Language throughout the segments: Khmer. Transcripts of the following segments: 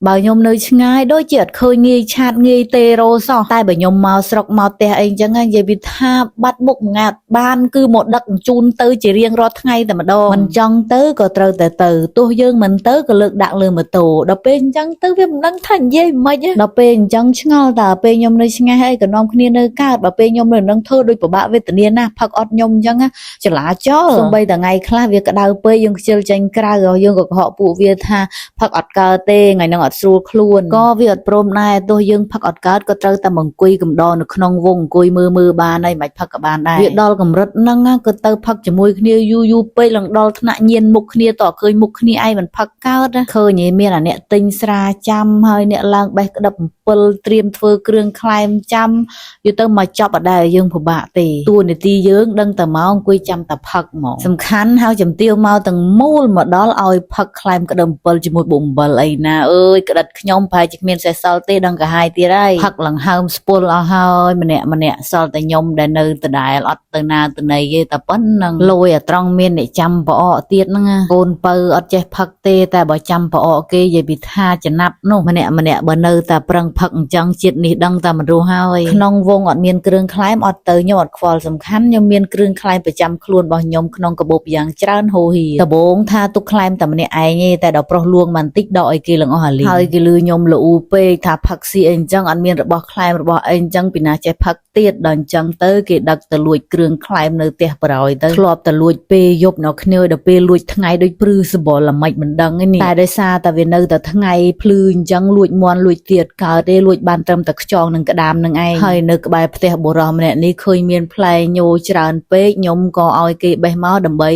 បើខ្ញុំនៅឆ្ងាយដូចជាអត់ឃើញងាយ chat ងាយទេរោសោះតែបើខ្ញុំមកស្រុកមកផ្ទះអីអញ្ចឹងនិយាយពីថាបាត់មុខងាត់បានគឺមកដឹកជញ្ជូនទៅជារៀងរាល់ថ្ងៃតែម្ដងមិនចង់ទៅក៏ត្រូវតែទៅទោះយើងមិនទៅក៏លើកដាក់លើម៉ូតូដល់ពេលអញ្ចឹងទៅវាមិនដឹងថានិយាយមិនខ្មិចដល់ពេលអញ្ចឹងឆ្ងល់តើពេលខ្ញុំនៅឆ្ងាយហើយក៏នាំគ្នានៅកើតបើពេលខ្ញុំនៅនឹងធ្វើដូចពិបាកវេទនាណាស់ផឹកអត់ខ្ញុំអញ្ចឹងណាចលាចលសំបីតែថ្ងៃខ្លះវាក្តៅពេកយើងខ្ជិលចេញក្រៅយើងក៏កុហកពួកវាថា ផឹកអត់កើតទេថ្ងៃហ្នឹងអត់ស្រួលខ្លួនក៏វាអត់ព្រមដែរទោះយើងផឹកអត់កើតក៏ត្រូវតែមកអង្គុយកំដរនៅក្នុងវងអង្គុយមើលមើលបានហើយមិនបាច់ផឹកក៏បានដែរវាដល់កម្រិតហ្នឹងណាក៏ទៅផឹកជាមួយគ្នាយូរយូរពេកឡើងដល់ថ្នាក់ញៀនមុខគ្នាតឃើញមុខគ្នាឯងមិនផឹកកើតណាឃើញឯងមានអាអ្នកទិញស្រាចាំហើយអ្នកឡើងបេះក្តឹបអំពិលត្រៀមធ្វើគ្រឿងក្លែមចាំយូរទៅមកចប់អត់ដែរយើងពិបាកទេតួនាទីយើងដឹងតែមកអង្គុយចាំតែផឹកហ្មងសំខាន់ហើយចំទាវមកទាំងមូលមកដល់ឲ្យផឹកក្លែមក្តឹបអំពិលជាមួយបុកអំបិលអីណាអើយក្តិតខ្ញុំប្រហែលជាគ្មានសេះសល់ទេដឹងកាហាយទៀតហើយផឹកឡើងហើមស្ពុលអស់ហើយម្នាក់ម្នាក់សល់តែខ្ញុំដែលនៅដដែលអត់ទៅណាទៅណីទេតែប៉ុណ្្នឹងលយអាត្រង់មានអ្នកចាំប្រអកទៀតហ្នឹងណាកូនពៅអត់ចេះផឹកទេតែបើចាំប្រអកគេនិយាយពីថាចំណាប់នោះម្នាក់ម្នាក់បើនៅតែប្រឹងផឹកអញ្ចឹងជាតិនេះដឹងតែមិនរស់ហើយក្នុងវងអត់មានគ្រឿងក្លែមអត់ទៅខ្ញុំអត់ខ្វល់សំខាន់ខ្ញុំមានគ្រឿងក្លែមប្រចាំខ្លួនរបស់ខ្ញុំក្នុងកាបូបយ៉ាងច្រើនហូរហៀដបងថាទុកក្លែមតែម្នាក់ឯងទេតែដល់ប្រុសលួងបន្តិចដកឲ្យគេលងអស់អាលីហើយគេលឺខ្ញុំលូពេកថាផឹកស៊ីអីអញ្ចឹងអត់មានរបស់ក្លែមរបស់អីអញ្ចឹងពីណាចេះផឹកទៀតដល់អញ្ចឹងទៅគេដឹកទៅលួចគ្រឿងក្លែមនៅផ្ទះបរោយទៅធ្លាប់តែលួចពេលយប់នៅគ្នាដល់ពេលលួចថ្ងៃដូចព្រឺសបល់ល្មិចមិនដឹងឯនេះតែដោយសារតែវានៅតែថ្ងៃភ្លឺអញ្ចឹងលួចមន់លួចទៀតកើតទេលួចបានត្រឹមតែខ្យងនឹងក្តាមនឹងឯងហើយនៅក្បែរផ្ទះបុរសម្នាក់នេះឃើញមានផ្លែញោច្រើនពេកខ្ញុំក៏ឲ្យគេបេះមកដើម្បី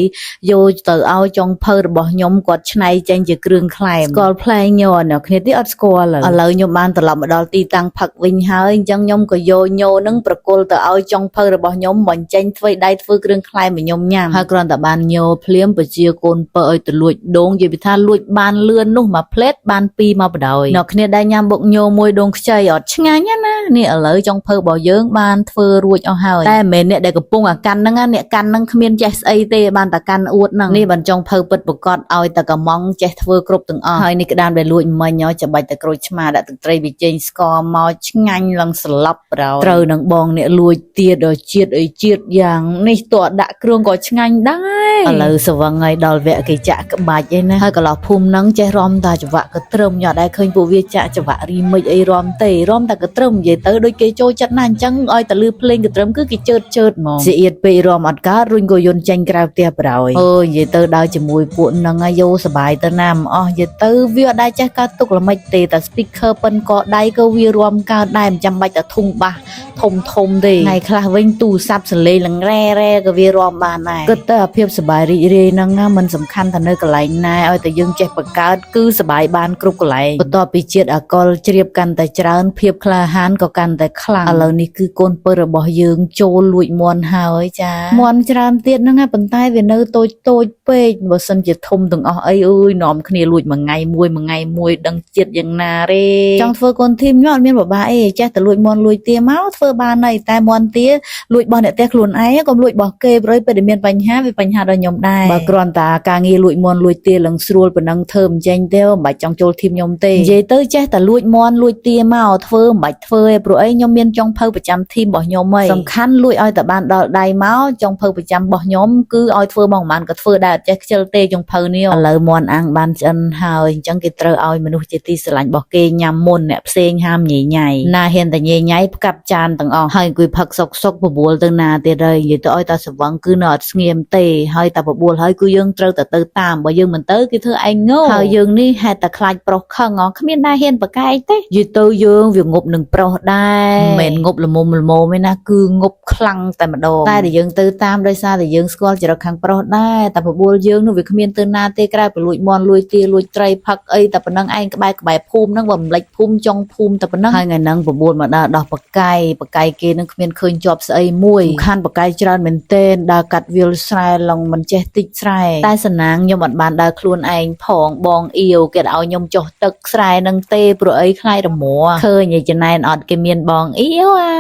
យកទៅឲ្យចុងភៅរបស់ខ្ញុំគាត់ឆ្នៃចេញជាគ្រឿងក្លែមស្គាល់ផ្លែញោអ្នកគ្នាទីអត់ស្គាល់ឥឡូវខ្ញុំបានត្រឡប់មកដល់ទីតាំងផឹកវិញហើយអញ្ចឹងខ្ញុំក៏យកញោនឹងប្រគល់ទៅឲ្យចុងភៅរបស់ខ្ញុំបញ្ចេញធ្វើដៃធ្វើគ្រឿងក្លែមឲ្យខ្ញុំញ៉ាំហើយគ្រាន់តែបានញោភ្លាមបជាកូនពៅឲ្យទៅលួចដូងនិយាយពីថាលួចបានលឿននោះមួយផ្លេតបានពីរមកបដ ாய் អ្នកគ្នាដែលញ៉ាំបុកញោមួយដូងខ្ចីអត់ឆ្ងាញ់ណានេះឥឡូវចុងភៅរបស់យើងបានធ្វើរួចអស់ហើយតែមិនមែនអ្នកដែលកំពុងអាកាន់ហ្នឹងណាអ្នកកាន់ហ្នឹងគ្មានចេះស្អីទេបានតែកាន់អួតហ្នឹងនេះបានចុងភៅពិតប្រកបឲ្យតែកំងចេះធ្វើគ្រប់ទាំងអស់ហើយនេះក្តាមដែលលួចមិញហ៎ច្បាច់តែក្រូចឆ្មាដាក់ទឹកត្រីវាចេញស្ករមកឆ្ងាញ់ឡើងស្លាប់ប្រោយត្រូវនឹងបងអ្នកលួចទៀតដល់ជាតិអីជាតិយ៉ាងនេះតើដាក់គ្រឿងក៏ឆ្ងាញ់ដែរឥឡូវស្វឹងហើយដល់វគ្គគេចាក់ក្បាច់ឯណាហើយកន្លោះភូមិហ្នឹងចេះរំតាចង្វាក់កត្រឹមញ៉ាំដែរឃើញពួកវាចាក់ចង្វាក់រីមិចអីរំទេរំតែកត្រឹមនិយាយទៅដូចគេចូលចិត្តណាស់អញ្ចឹងឲ្យតែលឺភ្លេងកត្រឹមគឺគេជើតជើតហ្មងសៀអៀតពេករំអត់កើតរុញក៏យន្តចេញក្រៅផ្ទះប្រោយអើយនិយាយទៅដើរជាមួយពួកហ្នឹងហើយយោសបាយទៅណាមិនអស់និយាយទៅវាអត់ដែរចេះកើតទុកល្មិចទេតែ speaker ប៉ិនកដៃក៏វារំកើតដែរមិនចាំបាច់តែធុងបាសធំធំទេថ្ងៃខ្លះវិញទូរស័ព្ទសលេងឡើងរ៉ែរ៉ែក៏វារំបានដែរគិតទៅអាភាពសប្បាយរីករាយហ្នឹងណាមិនសំខាន់ថានៅកន្លែងណាឲ្យតែយើងចេះបង្កើតគឺសប្បាយបានគ្រប់កន្លែងបន្ទាប់ពីជាតិអាល់កុលជ្រាបកាន់តែច្រើនភាពក្លាហានក៏កាន់តែខ្លាំងឥឡូវនេះគឺកូនពៅរបស់យើងចូលលួចមន់ហើយចាមន់ច្រើនទៀតហ្នឹងណាប៉ុន្តែវានៅតូចតូចពេកបើសិនជាធំទាំងអស់អីអើយនាំគ្នាលួចមួយថ្ងៃមួយមួយថ្ងៃមួយដឹងជាតិយ៉ាងណាទេចង់ធ្វើកូនធីមខ្ញុំអត់មានបបាក់អីចេះតែលួចមន់លួចទាមកធ្វើបានហើយតែមន់ទាលួចរបស់អ្នកផ្ទះខ្លួនឯងកុំលួចរបស់គេព្រោះពេលដែលមានបញ្ហាវាបញ្ហាដល់ខ្ញុំដែរបើគ្រាន់តែការងារលួចមន់លួចទាឡើងស្រួលប៉ុណ្ណឹងធ្វើមិនចេញទេមិនបាច់ចង់ចូលធីមខ្ញុំទេនិយាយទៅចេះតែលួចមន់លួចទាមកធ្វើមិនបាច់ធ្វើទេព្រោះអីខ្ញុំមានចុងភៅប្រចាំធីមរបស់ខ្ញុំហើយសំខាន់លួចឲ្យតែបានដល់ដៃមកចុងភៅប្រចាំរបស់ខ្ញុំគឺឲ្យធ្វើមកប្រហែលក៏ធ្វើដែរអត់ចេះខ្ជិលទេចុងភៅនេះឥឡូវមន់អាំងបានឆ្អិនហើយអញ្ចឹងគេត្រូវឲ្យមនុស្សជាទីស្រឡាញ់របស់គេញ៉ាំមុនអ្នកផ្សេងហាមញ៉ៃញ៉ៃណាហ៊ានតែញ៉ៃញ៉ៃផ្កាប់ចានទាំងអស់ហើយអង្គុយផឹកសុកសុកបបួលទៅណាទៀតហើយនិយាយទៅឲ្យតែស្វឹងគឺនៅអត់ស្ងៀមទេហើយតែបបួលហើយគឺយើងត្រូវតែទៅតាមបើយើងមិនទៅគេធ្វើឯងងោហើយយើងនេះហេតុតែខ្លាចប្រុសខឹងអគ្មានដែរហ៊ានប្រកែកទេនិយាយទៅយើងវាងប់នឹងប្រុសដែរមិនមែនងប់ល្មមល្មមទេណាគឺងប់ខ្លាំងតែម្ដងតែដែលយើងទៅតាមដោយសារតែយើងស្គាល់ចរិតខាងប្រុសដែរតែបបួលយើងនោះវាគ្មានទៅណាទេក្រៅពីលួចមន់លួចទាលួចត្រីផឹកអីតែប៉ុណ្ណឹងឯងក្បែរក្បែរភូមិហ្នឹងបើមិនលិចភូមិចុងភូមិតែប៉ុណ្ណឹងហើយថ្ងៃហ្នឹងបបួលមកដល់ដោះបកៃប បកាយគេនឹងគ្មានឃើញជាប់ស្អីមួយសំខាន់បកាយច្រើនមែនទែនដើរកាត់វាលស្រែឡងមិនចេះតិចស្រែតែសណាងខ្ញុំអត់បានដើរខ្លួនឯងផងបងអៀវគេឲ្យខ្ញុំចុះទឹកស្រែនឹងទេព្រោះអីខ្លាយរមួឃើញឯចំណែនអត់គេមានបងអៀវអា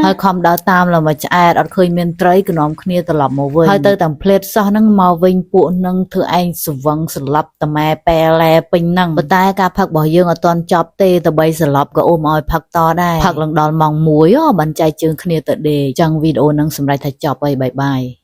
ហើយខំដើរតាមឡើងមកឆ្អែតអត់ឃើញមានត្រីក៏នាំគ្នាត្រឡប់មកវិញហើយទៅតាមផ្លេតសោះហ្នឹងមកវិញពួកនឹងធ្វើឯងស្វឹងស្លាប់តម៉ែប៉ែឡែពេញហ្នឹងប៉ុន្តែការផឹករបស់យើងអត់ទាន់ចប់ទេទៅបីស្លាប់ក៏អូមឲ្យផឹកតដែរផឹកឡើងដល់ម៉ោង1អូបានចែកជើងគ្នាទៅដេកចឹងវីដេអូហ្នឹងសម្រាប់ថាចប់ហើយ bye bye.